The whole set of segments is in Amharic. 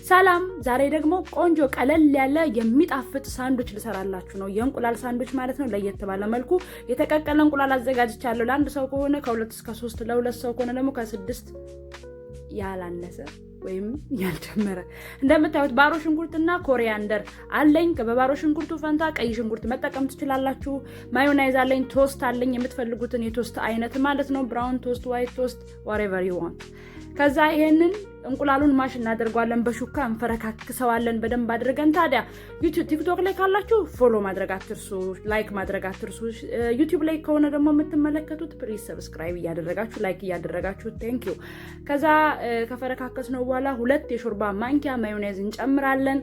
ሰላም። ዛሬ ደግሞ ቆንጆ ቀለል ያለ የሚጣፍጥ ሳንዱች ልሰራላችሁ ነው። የእንቁላል ሳንዱች ማለት ነው። ለየት ባለ መልኩ የተቀቀለ እንቁላል አዘጋጅቻለሁ። ለአንድ ሰው ከሆነ ከ2 እስከ 3፣ ለሁለት ሰው ከሆነ ደግሞ ከ6 ያላነሰ ወይም ያልጨመረ። እንደምታዩት ባሮ ሽንኩርትና coriander አለኝ። በባሮ ሽንኩርቱ ፈንታ ቀይ ሽንኩርት መጠቀም ትችላላችሁ። ማዮናይዝ አለኝ፣ toast አለኝ፣ የምትፈልጉትን የ toast አይነት ማለት ነው። Brown toast፣ white toast፣ whatever you want። ከዛ ይሄንን እንቁላሉን mash እናደርገዋለን፣ በሹካ እንፈረካክሰዋለን በደንብ አድርገን። ታዲያ ቲክቶክ ላይ ካላችሁ follow ማድረግ አትርሱ፣ like ማድረግ አትርሱ። ዩቲዩብ ላይ ከሆነ ደግሞ የምትመለከቱት please subscribe እያደረጋችሁ፣ like እያደረጋችሁ፣ thank you። ከዛ ከፈረካከስነው በኋላ 2 የሾርባ ማንኪያ ማዮኔዝ እንጨምራለን።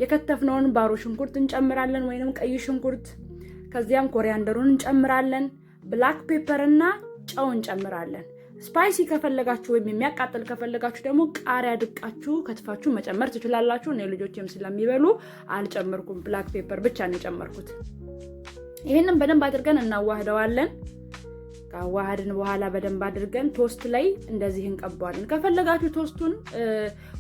የከተፍነውን ባሮ ሽንኩርት እንጨምራለን ወይንም ቀይ ሽንኩርት። ከዚያም coriander ኡን እንጨምራለን። Black pepper እና ጨው እንጨምራለን። Spicy ከፈለጋችሁ ወይም የሚያቃጥል ከፈለጋችሁ ደግሞ ቃሪያ አድቃችሁ ከትፋችሁ መጨመር ትችላላችሁ። እኔ ልጆቼም ስለሚበሉ አልጨመርኩም። Black pepper ብቻ ነው የጨመርኩት። ይህንን በደንብ አድርገን እናዋህደዋለን። ካዋሃድን በኋላ በደንብ አድርገን toast ላይ እንደዚህ እንቀባዋለን። ከፈለጋችሁ toast ኡን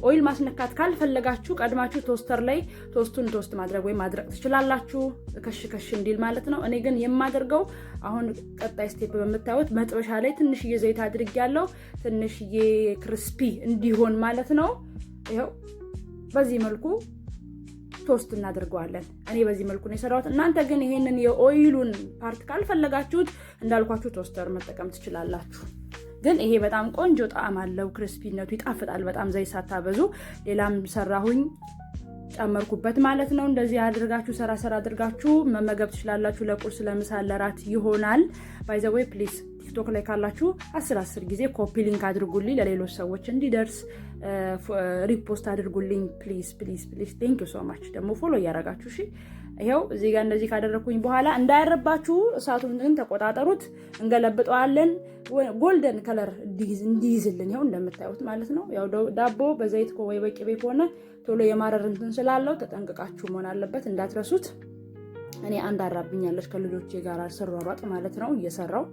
oil ማስነካት ካልፈለጋችሁ ቀድማችሁ toaster ላይ toast ኡን toast ማድረግ ወይም ማድረቅ ትችላላችሁ፣ ከሽ ከሽ እንዲል ማለት ነው። እኔ ግን የማደርገው አሁን ቀጣይ step በምታዩት መጥበሻ ላይ ትንሽዬ ዘይት አድርጌያለሁ፣ ትንሽዬ crispy እንዲሆን ማለት ነው። ይኸው በዚህ መልኩ toast እናደርገዋለን። እኔ በዚህ መልኩ ነው የሰራሁት። እናንተ ግን ይሄንን የ oil ኡን part ካልፈለጋችሁት እንዳልኳችሁ toaster መጠቀም ትችላላችሁ። ግን ይሄ በጣም ቆንጆ ጣዕም አለው። Crispy ነቱ ይጣፍጣል በጣም ዘይት ሳታበዙ። ሌላም ሰራሁኝ፣ ጨመርኩበት ማለት ነው። እንደዚህ አድርጋችሁ ሰራ ሰራ አድርጋችሁ መመገብ ትችላላችሁ። ለቁርስ፣ ለምሳ፣ ለራት ይሆናል። By the way, please ቲክቶክ ላይ ካላችሁ አስር አስር ጊዜ copy link አድርጉልኝ፣ ለሌሎች ሰዎች እንዲደርስ repost አድርጉልኝ። Please, please, please, thank you so much። ደግሞ follow እያደረጋችሁ እሺ። ይኸው እዚህ ጋር እንደዚህ ካደረግኩኝ በኋላ እንዳያርባችሁ እሳቱን ግን ተቆጣጠሩት። እንገለብጠዋለን golden color እንዲይዝልን፣ ይኸው እንደምታዩት ማለት ነው። ያው ዳቦ በዘይት ወይ በቅቤ ከሆነ ቶሎ የማረር እንትን ስላለው ተጠንቅቃችሁ መሆን አለበት፣ እንዳትረሱት። እኔ አንድ አራብኛለች ከልጆቼ ጋር ስሯሯጥ ማለት ነው እየሰራው።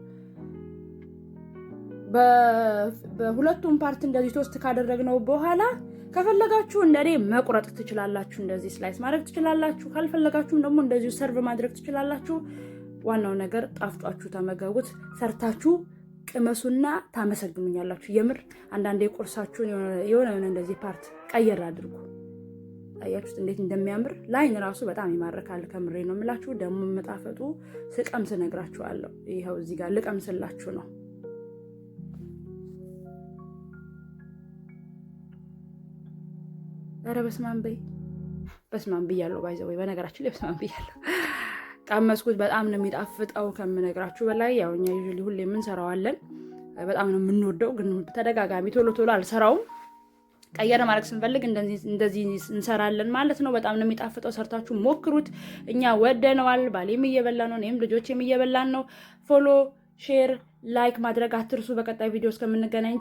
በሁለቱም part እንደዚህ toast ካደረግነው በኋላ ከፈለጋችሁ እንደኔ መቁረጥ ትችላላችሁ። እንደዚህ slice ማድረግ ትችላላችሁ። ካልፈለጋችሁም ደግሞ እንደዚሁ serve ማድረግ ትችላላችሁ። ዋናው ነገር ጣፍጧችሁ ተመገቡት። ሰርታችሁ ቅመሱና ታመሰግኑኛላችሁ። የምር አንዳንዴ ቁርሳችሁን የሆነ የሆነ እንደዚህ part ቀየር አድርጉ። አያችሁት እንዴት እንደሚያምር? ላይን ራሱ በጣም ይማርካል። ከምሬ ነው የምላችሁ። ደግሞ መጣፈጡ ስቀምስ እነግራችኋለሁ። ይኸው እዚህ ጋር ልቀምስላችሁ ነው። ኧረ በስማም በይ፣ በስማም ብያለሁ። By the way፣ በነገራችን ላይ በስማም ብያለሁ። ቀመስኩት። በጣም ነው የሚጣፍጠው ከምነግራችሁ በላይ። ያው እኛ usually ሁሌ የምንሰራዋለን፣ በጣም ነው የምንወደው፣ ግን ተደጋጋሚ ቶሎ ቶሎ አልሰራውም። ቀየር ማድረግ ስንፈልግ እንደዚህ እንሰራለን ማለት ነው። በጣም ነው የሚጣፍጠው። ሰርታችሁ ሞክሩት። እኛ ወደነዋል። ባሌም እየበላ ነው፣ እኔም ልጆቼም እየበላን ነው። Follow፣ share፣ like ማድረግ አትርሱ። በቀጣይ ቪዲዮ እስከምንገናኝ።